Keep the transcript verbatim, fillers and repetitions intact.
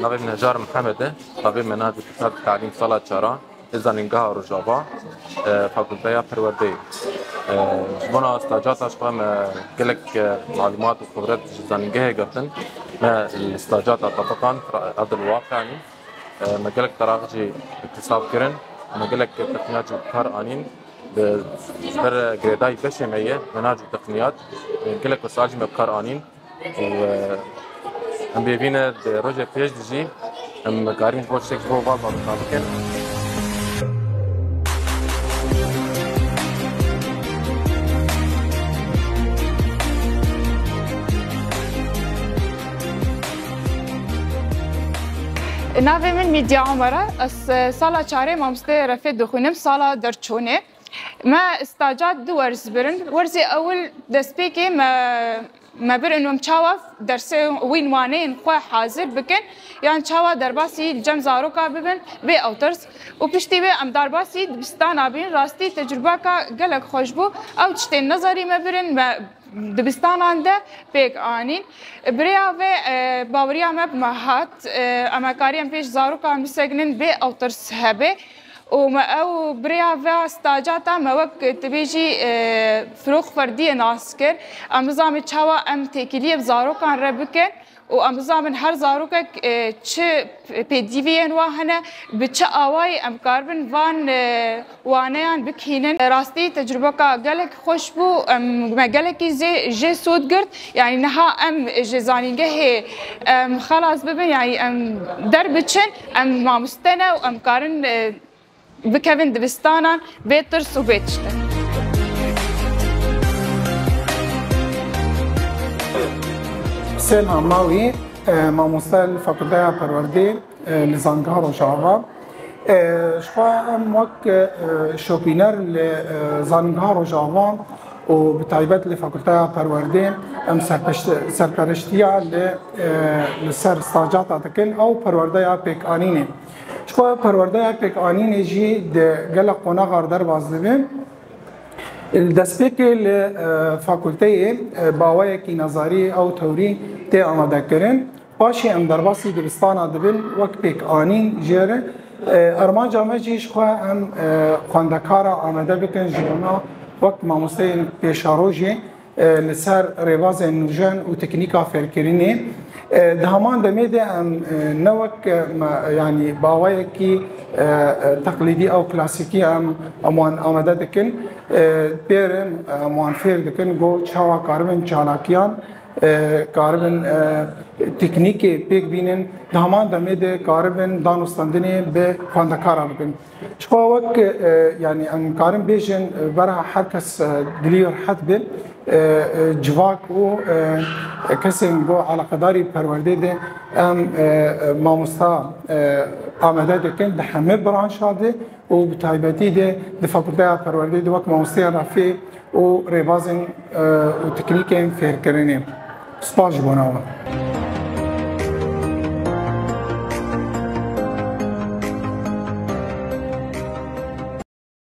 Navê min Necar Mihemed e. Tevî me navê Kursat Talîm sala çara. Li Zanîngeha Rojava, e, Fakulteya Perwerdeyê. E, ji bona stajata ji xwe me gelek, e, malûmat û xibret ji zanîngehê girtin. Me li stajata tebiqand, erdil waqi'î. E, me gelek teraq jî iktisab kirin. Me gelek teqniyat jî bi kar anîn. Li ber girêdayî beşê me ye, menaj û teqniyat. E, gelek wesayîl jî me bi kar anîn. Û, e, em bêvîne di rojê pêş de jî em karîn ji bo tiştek ji bo van zarokê bikin. Navê min Mîdya Omer e. Ez, e, sala çarê mamosteyê refê dixwînim, sala derçûnê. Me staja du werz birin. Werzê ewil destpêkê me, me birin em çawa dersê wîn waneyên xwe hazir bikin, yan çawa derbasî li cem zaroka bibin vê ew tirs. Û piştî wê em derbasî dibistana bîn. Rastî tecrubeka gelek xweş bû. Ew tiştên nezerî me birin, me dibistanan de pêk anîn. Bi rêya vê, e, baweriya me bi me hat, e, em ê karî em pêş zarokan bisegnin vê ew tirs hebe. Û me ew bi rêya vê staja te me wek tu bêjî, e, firox ferdiyê nas kir. Em bizanin çawa em têkiliyê bi zarokan re bikin û em bizanin her zarokek, e, çi pêdiviyên wa hene, bi çi awayî em karibin van, e, waneyan bikînin. Rastî tecrubeka gelek xweş bû. Em, me gelekî zê, jê sûd girt. Yanî niha em ji zanîngehê, em, xelas bibin, yanî em derbiçin, em mamoste ne û em karin, e, bikevin dibistanan bê tirs û bê tiştin. Husên Hemawî, e, mamoste li Fakulteya Perwerdê, e, li Zanîngeha Rojava. E, ji xwe em wek, e, şopîner li, e, Zanîngeha Rojava û bi taybet li Fakulteya Perwerdê em serpeşt-, serperiştiya li, e, li ser stajata dikin ew perwerdeya pêkanînê. Ji xwe perwerdeya pêkanînê jî di gelek qonaxar derbas dibe. Li destpêkê li, e, fakulteyê, e, bi awayekî nezarî ew tewrî tê amadekirin. Paşê em derbasî dibistana dibin wek pêkanîn jê re. E, armanca me jî ji xwe em, e, xwendekara amade bikin ji bona wek mamosteyên pêşerojê, e, li ser rêbazên nûjen û teknîka fêrkirinê. E, di heman demê de em, e, ne wek, e, me, yanî bi awayekî, e, e, teqlîdî ew klasîkî em, em wan amade dikin. E, pêrin, e, em wan fêr dikin ku çawa karibin çalakiyan, e, karibin, e, teknîkê pêk bînin, di heman demê de karibin danûstandinê bi xwendekara bikin. Ji xwe wek, e, yanî em karin bêjin, e, bera her kes, e, dilî rehet be, e, e, civak û, e, kesên ku eleqedarî perwerdê de em, e, e, mamosta, e, amade dikin di hemî branşa de û bi taybetî de di Fakulteya Perwerdê de wek mamosteya refê û rêbazên, e, û teknîkên fêrkirinê. Spas ji bona wan.